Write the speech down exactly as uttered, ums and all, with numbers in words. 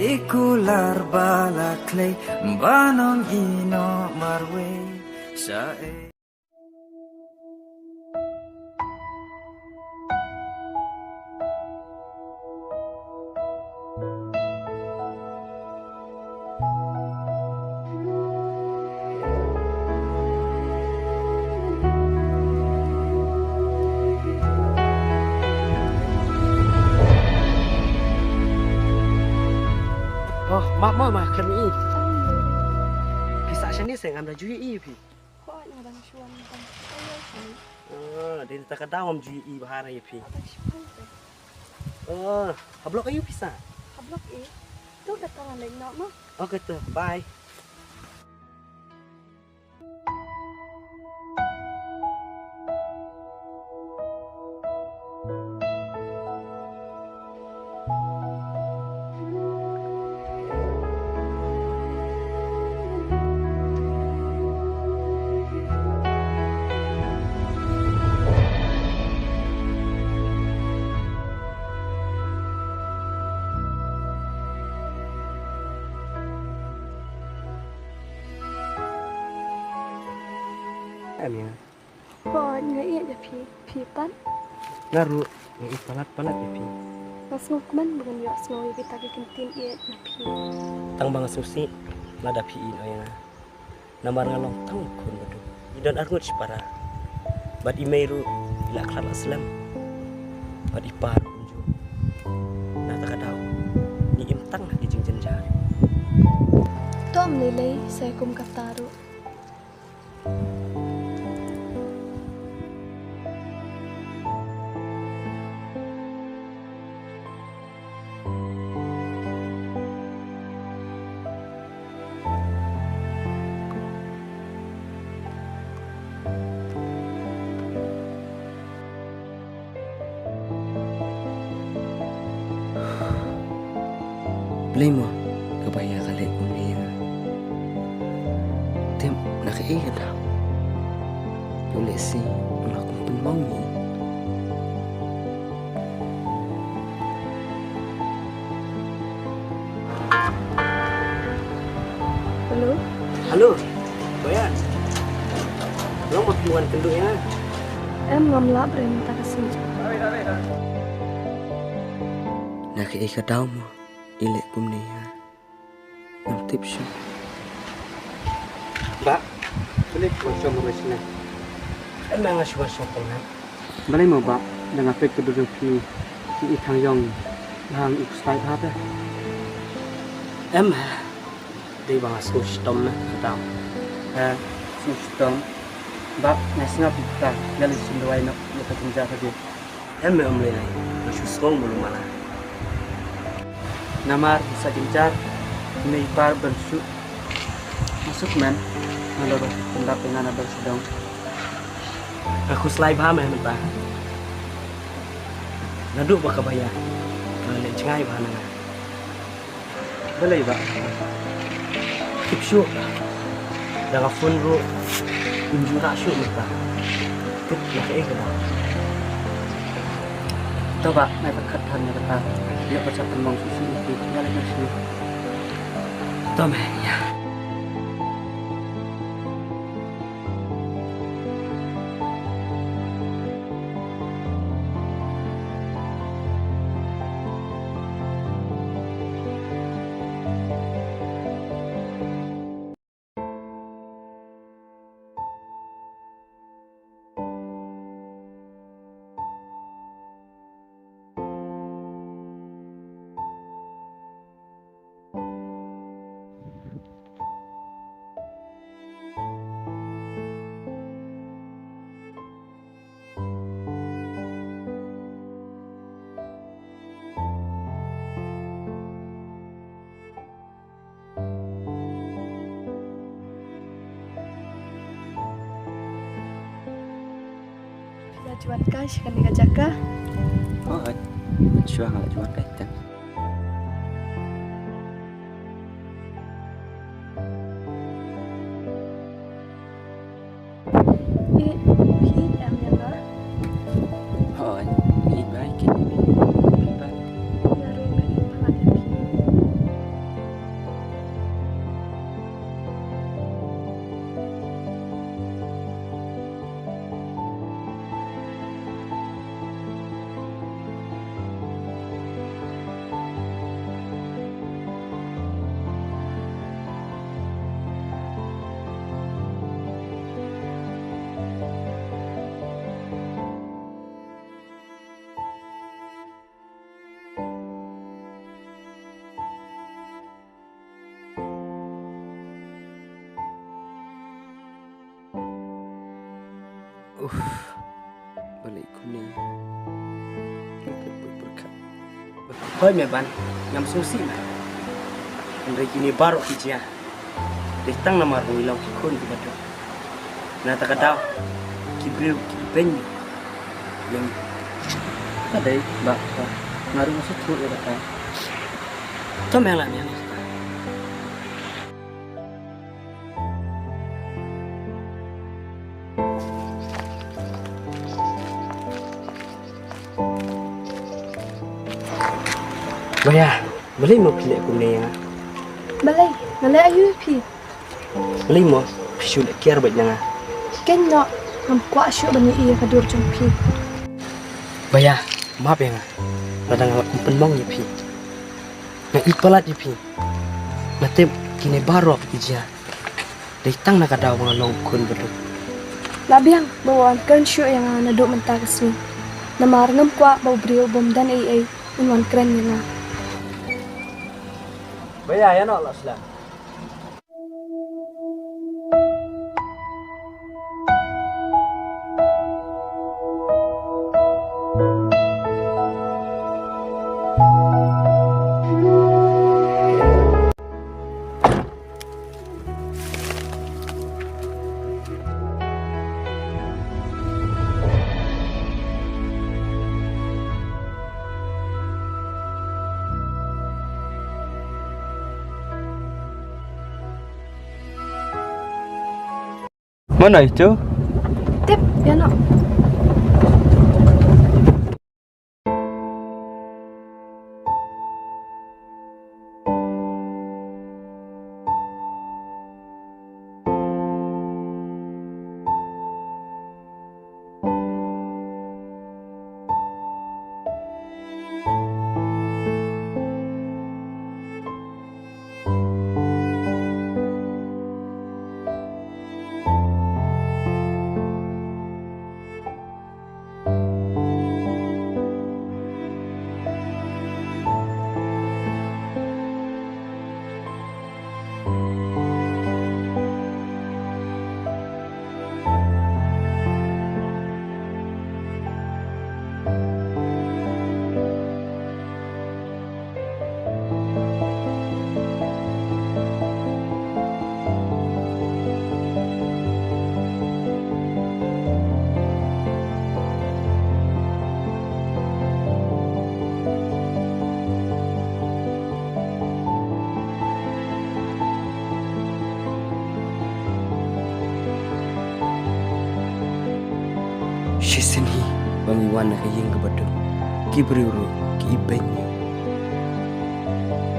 I kular ba la khlei ba nong ïehnoh marwei sa e. Oh, map ma ma khlem ïohi. Phi sah shane se, ngam da ju ïohi ïa phi. Hooid, nga dang shuwa, nga dang shuwa ïa phi. Ah, dei na kata ka daw ngam ju ïohi bha ïa phi. Nga dang shuwa te. Ah, ha block aiu phi sah? Ha block e. To kata ngan leit noh ma. Okay to, bye. Em ïa. Hooid, nga ïeit ïa phi, phi pat? Nga ruh nga ïeit palat palat ïa phi. Nga sngewkmen ba ngan ïohsngew ïa kita ki kyntien ïeit na phi. Tang ba nga sngewsih lada phi ïehnoh ïa nga. Namar nga long tang u khun baduk. Ngi don arngut shipara. Bad i mei ruh i la khlad la slem. Bad i pa ruh kumjuh. Na kata ka daw ngi im tang ha ki jingjynjar. To ym lei lei, sa kum kata ruh. Balei mo kaba ïa ka leh kumne ïa nga? Te na kaei ka daw u lehse u la kum pynmong ïa nga. Hello? Hello. Bayan. Long ma phi wan kynduh ïa nga? Em, ngam lah briew mynta ka sngi. Na kaei ka daw mo i leh kumne ïa nga? Ngam tip shuh. Bah, balei phi wan shong marwei shane? Em, nga shu wan shong tang hangne. Balei mo bah, da nga peit ka dur jong phi, phi i thang ïong bha, i khuslai bha te. Em, dei ba nga sngewshitom na ka daw. Ha, sngewshitom. Bah, nga sngap ïa kata, nga leit shim dawai noh ïa ka jynjar ka jong. Em, me ym lei lei, nga shu sngew malu mala. Namar sa jynjar ne i par ban shu masuk men, nga la ruh pyndap ïa nga na ban shu dong. Nga khuslai bha me mynta. Naduh ba ka ba ïa nga leh jngai bha na nga. Balei bah? Tip shuh. Da nga phone ruh ym ju rah shuh mynta. Tip na kaei ka daw. To bah, nai pat khat than na kata. Ïa ba sa pynmong shuh shuh ïa phi. Ïa lei ka shuh. To me, ïa. Phi la ju wan kai sha kane ka jaka? Hooid, mynshuwa nga la ju wan kai te. Eh, phi ïeit em ïa nga? Hooid, nga ïeit bha ïa phi. Phi pat? Nga ruh nga ïeit palat ïa phi. Balei kumne? Hooid me Ban, ngam sngewsih ma. Hynrei kine baroh ki jia dei tang namar ba ngi long ki khun kiba duk. Na kata ka daw ki briew ki beiñ ïa ngi. Ka dei ba, ba nga ruh nga sngewthuh ïa kata. To me la me. Baya, balei mo phi leh kumne ïa nga? Balei? Nga leh aïu ïa phi? Balei mo phi shu leh kiar bad ïa nga? Keiñ noh, ngam kwah shuh ban ïohi ïa ka dur jong phi. Baya, map ïa nga. Lada nga la kum pynmong ïa phi, nga ïeit palat ïa phi. Nga tip kine baroh ki jia dei tang na ka daw ba nga long u khun ba duk. La biang ba u wan kren shuh ïa nga naduh mynta ka sngi. Namar ngam kwah ba u briew bym don ei ei un wan kren ïa nga. Baya, ïa noh la sla. Mano itu? Tip, ïa noh. Shisien hi ba ngi wan na ka ïing kaba duk, ki briew ruh ki ibeiñ ïa ngi.